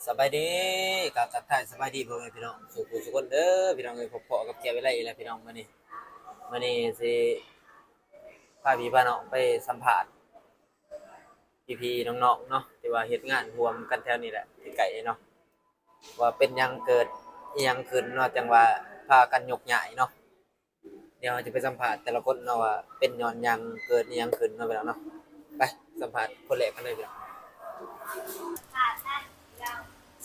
ສະບາຍດີ ກາບທັກທາຍສະບາຍດີພໍ່ແມ່ພີ່ນ້ອງສູ່ຜູ້ສູ່ຄົນເດີພີ່ນ້ອງເອີຍ. ພົບພໍ້ກັບແກ້ວວິໄລອີກແລ້ວພີ່ນ້ອງ. ມື້ນີ້ ມື້ນີ້ຊິພາພີ່ພານ້ອງໄປສຳພາດພີ່ໆນ້ອງໆເນາະ ທີ່ວ່າເຮັດງານຮ່ວມກັນແຖວນີ້ແຫຼະ ໃກ້ໆເນາະ ວ່າເປັນຫຍັງເກີດອີ່ຫຍັງຂຶ້ນເນາະ ຈັ່ງວ່າພາກັນຍົກຍ້າຍເນາະ. ດຽວເຮົາຈະໄປສຳພາດແຕ່ລະຄົນເນາະ ວ່າເປັນຍ້ອນຫຍັງ ເກີດອີ່ຫຍັງຂຶ້ນເນາະພີ່ນ້ອງເນາະ. ໄປສຳພາດຄົນແລກກັນເລີຍພີ່ນ້ອງ.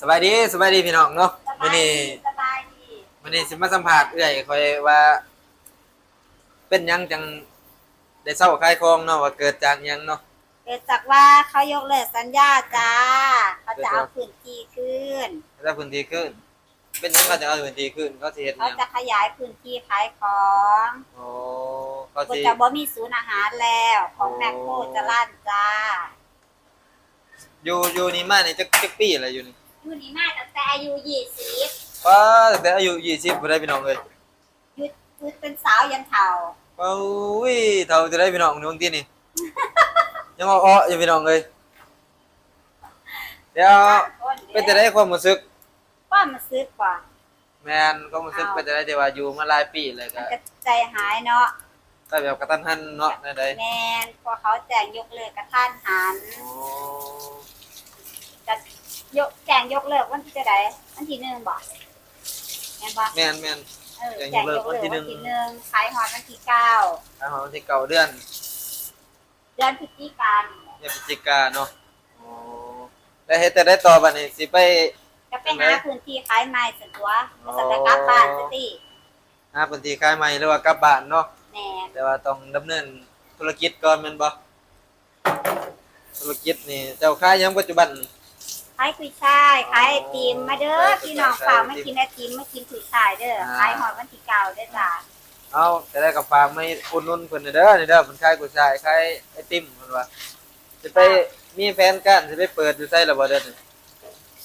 ສະບາຍດີ ສະບາຍດີພີ່ນ້ອງເນາະ. ສະບາຍດີ ມື້ນີ້ ສະບາຍດີ. ມື້ນີ້ຊິມາສຳພາດເອື້ອຍຂ້ອຍວ່າ ເປັນຫຍັງຈັ່ງໄດ້ເຊົາຂາຍຂອງເນາະ ວ່າເກີດຈາກຫຍັງເນາະ? ເກີດຈາກວ່າເຂົາຍົກເລີກສັນຍາຈ້າ ເຂົາຈະເອົາພື້ນທີ່ຄືນ. ເຂົາຈະເອົາພື້ນທີ່ຄືນ. ເປັນຫຍັງເຂົາຈະເອົາພື້ນທີ່ຄືນ? ເຂົາຊິເຮັດຫຍັງ? ເຂົາຈະຂະຫຍາຍພື້ນທີ່ຂາຍຂອງ. ໂອ້ ເຂົາຊິ ຈະບໍ່ມີສູນອາຫານແລ້ວ ຂອງ ໂອ້ ແມັກໂຄຈະລັນຈ້າ. ຢູ່ ຢູ່ນີ້ມານີ້ຈັກ ຈັກປີແລ້ວຢູ່ນີ້? ຢູ່ນີ້ມາຕັ້ງແຕ່ອາຍຸຊາວ. ປ້າ ຕັ້ງແຕ່ອາຍຸຊາວພຸ້ນເດ້ພີ່ນ້ອງເອີຍ. ຢຸດ ຢຸດເປັນສາວຍັງເຖົ້າ. ໂອ້ຍ ເຖົ້າຈັ່ງໃດພີ່ນ້ອງ ເບິ່ງຕິນີ້ ຍັງເອາະໆຢູ່ພີ່ນ້ອງເອີຍ. ດຽວ ເປັນຈັ່ງໃດຄວາມຮູ້ສຶກ? ຄວາມຮູ້ສຶກບໍ? ແມ່ນ ຄວາມຮູ້ສຶກເປັນຈັ່ງໃດ ທີ່ວ່າຢູ່ມາຫຼາຍປີແລ້ວ ມັນກະ ກະໃຈຫາຍເນາະ. ໄປແບບກະທັນຫັນເນາະ ແນວໃດ? ແມ່ນ ພວກເຂົາແຈ້ງຍົກເລີກກະທັນຫັນ. ໂອ້ ກະຍົກ ແຈ້ງຍົກເລີກວັນທີເທົ່າໃດ? ວັນທີໜຶ່ງບໍ? ແມ່ນບໍ່? ແມ່ນໆ ເອີ ແຈ້ງຍົກເລີກວັນທີໜຶ່ງ ຂາຍຮອດວັນທີເກົ້າ. ຂາຍຮອດວັນທີເກົ້າ ເດືອນ ເດືອນພຶສຈິການີ້ແຫຼະ. ເດືອນພຶສຈິກາເນາະ. ໂອ້ ແລ້ວເຮັດຈັ່ງໃດຕໍ່ບາດນີ້ ຊິໄປ ກະໄປຫາພື້ນທີ່ຂາຍໃໝ່ຊັ້ນຕົວະ. ອໍ ວ່າຊັ້ນກະກັບບ້ານຊະຕິ ຫາພື້ນທີ່ຂາຍໃໝ່ ຫຼືວ່າກັບບ້ານເນາະ? ແມ່ນ ແຕ່ວ່າຕ້ອງດຳເນີນທຸລະກິດກ່ອນແມ່ນບໍ່? ທຸລະກິດນີ້ເຈົ້າຂາຍຫຍັງປັດຈຸບັນ? ຂາຍກຸ້ຍຊ່າຍ ອໍ ຂາຍໄອຕິມ. ມາເດີ ຂາຍກຸ້ຍຊ່າຍ ພີ່ນ້ອງ ຝາກມາກິນໄອຕິມ ມາກິນກຸ້ຍຊ່າຍເດີ. ອ່າ ຂາຍຮອດວັນທີເກົ້າເດີຈ້າ. ເອົາ ຈັ່ງໃດກະຝາກມາອຸດໜູນເພິ່ນແດ່ເດີ ນີ້ເດີ ເພິ່ນຂາຍກຸ້ຍຊ່າຍ ຂາຍໄອຕິມເພິ່ນວ່າ. ຊິໄປ ມີແຜນການຊິໄປເປີດຢູ່ໃສລະບໍ່ເດີນີ້?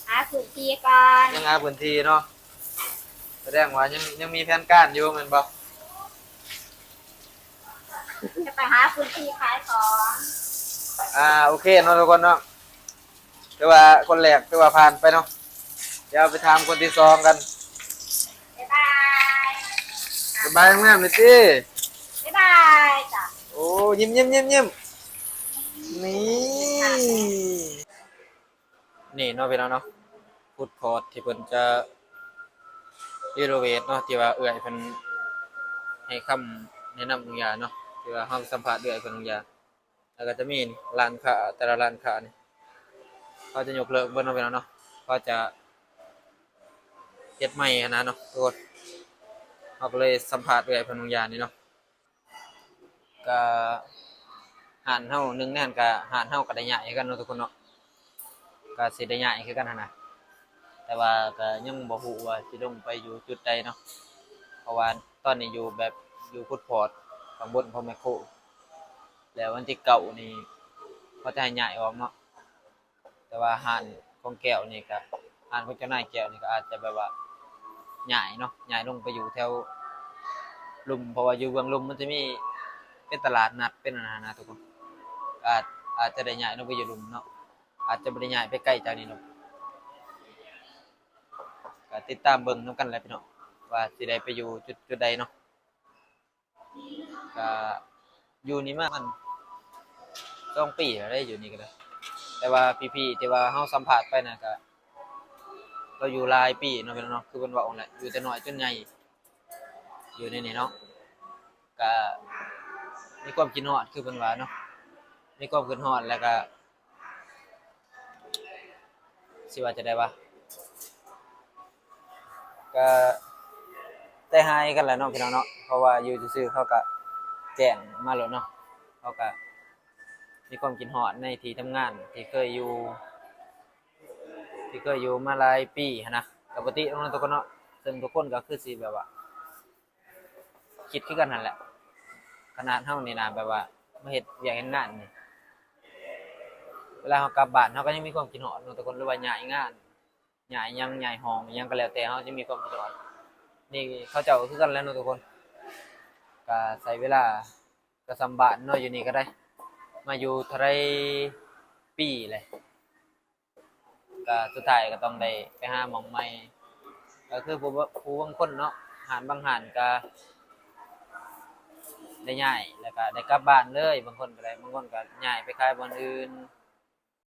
ຫາພື້ນທີ່ກ່ອນ ຍັງຫາພື້ນທີ່ເນາະ. ສະແດງວ່າຍັງ ຍັງມີແຜນການຢູ່ແມ່ນບໍ່? ຈະໄປຫາພື້ນທີ່ຂາຍຂອງ. ອ່າ ໂອເຄເນາະທຸກຄົນເນາະ ຖືວ່າຄົນແລກຖືວ່າຜ່ານໄປເນາະ. ດຽວໄປຖາມຄົນທີສອງກັນ. ບາຍບາຍ ບາຍບາຍງາມໆເລີຍຕິ. ບາຍບາຍຈ້າ. ໂອ້ ຍິ້ມໆໆໆ ນີ້. ນີ້ເນາະພີ່ນ້ອງເນາະ ຟຸດພອດທີ່ເພິ່ນຈະຣີໂນເວດເນາະ ທີ່ວ່າເອື້ອຍເພິ່ນໃຫ້ຄຳແນະນຳບາງຢ່າງເນາະ ທີ່ວ່າເຮົາໄປສຳພາດເອື້ອຍເພິ່ນບາງຢ່າງ. ແລ້ວກໍຈະມີຮ້ານຄ້າ ແຕ່ລະຮ້ານຄ້ານີ້ ເຂົາຈະຍົກເລີກເບິດເນາະພີ່ນ້ອງເນາະ ເຂົາຈະເຮັດໃໝ່ຫັ້ນນະເນາະທຸກຄົນ. ເຮົາກໍເລີຍສຳພາດເອື້ອຍເພິ່ນບາງຢ່າງນີ້ເນາະ. ກະຮ້ານເຮົາ ໜຶ່ງໃນຫັ້ນກະຮ້ານເຮົາກະໄດ້ຍ້າຍຄືກັນເນາະທຸກຄົນເນາະ ກະຊິໄດ້ຍ້າຍຄືກັນຫັ້ນນະ. ແຕ່ວ່າກະຍັງບໍ່ຮູ້ວ່າຊິລົງໄປຢູ່ຈຸດໃດເນາະ ເພາະວ່າຕອນນີ້ຢູ່ແບບຢູ່ຟຸດພອດຂ້າງບົນຂອງແມັກໂຄ ແລ້ວວັນທີເກົ້ານີ້ເຂົາຈະໃຫ້ຍ້າຍອອກເນາະ. ແຕ່ວ່າຮ້ານຂອງແກ້ວນີ້ກະ ຮ້ານຂອງເຈົ້ານາຍແກ້ວນີ້ກະອາດຈະແບບວ່າຍ້າຍເນາະ ຍ້າຍລົງໄປຢູ່ແຖວລຸ່ມ ເພາະວ່າຢູ່ເບື້ອງລຸ່ມມັນຈະມີເປັນຕະຫຼາດນັດ ເປັນອັນນັ້ນນະທຸກຄົນ. ອາດ ອາດຈະໄດ້ຍ້າຍລົງໄປຢູ່ລຸ່ມເນາະ ອາດຈະບໍ່ໄດ້ຍ້າຍໄປໄກຈາກນີ້ດອກ. ກະຕິດຕາມເບິ່ງນຳກັນແຫຼະພີ່ນ້ອງ ວ່າຊິໄດ້ໄປຢູ່ຈຸດ ຈຸດໃດເນາະ. ກະຢູ່ນີ້ມາປະມານສອງປີແລ້ວເດ້ ຢູ່ນີ້ກະໄດ້. ແຕ່ວ່າພີ່ໆທີ່ວ່າເຮົາສຳພາດໄປນະ ກະລາວຢູ່ຫຼາຍປີເນາະພີ່ນ້ອງເນາະ ຄືເພິ່ນເວົ້າຫັ້ນແຫຼະ ຢູ່ແຕ່ນ້ອຍຈົນໃຫຍ່ ຢູ່ໃນນີ້ເນາະ. ກະມີຄວາມຄິດຮອດ ຄືເພິ່ນວ່າເນາະ ມີຄວາມຄິດຮອດ ແລ້ວກະ ຊິວ່າຈັ່ງໃດວະ ກະໃຈຮ້າຍກັນແຫຼະເນາະພີ່ນ້ອງເນາະ ເພາະວ່າຢູ່ຊື່ໆ ເຂົາກະແຈ້ງມາໂລດເນາະ. ເຮົາກະມີຄວາມຄິດຮອດໃນທີ່ທຳງານທີ່ເຄີຍຢູ່ ທີ່ເຄີຍຢູ່ມາຫຼາຍປີຫັ້ນນະ ກະບໍ່ຕິເນາະທຸກຄົນເນາະ. ເຊິ່ງທຸກຄົນກະຄືຊິແບບວ່າ ຄິດຄືກັນຫັ້ນແຫຼະ ຂະໜາດເຮົານີ້ນະ ແບບວ່າມາເຮັດວຽກເຮັດງານນີ້ ເວລາເຮົາກັບບ້ານເຮົາກະຍັງມີຄວາມຄິດຮອດເນາະທຸກຄົນ ຫຼືວ່າຍ້າຍງານ ຍ້າຍຫຍັງ ຍ້າຍຫ້ອງອີ່ຫຍັງກະແລ້ວແຕ່ ເຮົາຈະມີຄວາມຄິດຮອດ. ນີ້ເຂົາເຈົ້າກະຄືກັນແຫຼະເນາະທຸກຄົນ ກະໃຊ້ເວລາ ກະສ່ຳບ້ານເນາະ ຢູ່ນີ້ກະໄດ້ ມາຢູ່ເທົ່າໃດປີແຫຼະ. ກໍສຸດທ້າຍກໍຕ້ອງໄດ້ໄປຫາໝ່ອງໃໝ່. ກໍຄືຜູ້ ຜູ້ບາງຄົນເນາະ ຮ້ານບາງຮ້ານກໍໄດ້ຍ້າຍ ແລ້ວກໍໄດ້ກັບບ້ານເລີຍ, ບາງຄົນກໍໄດ້ ບາງຄົນກໍຍ້າຍໄປຂາຍບ່ອນອື່ນ.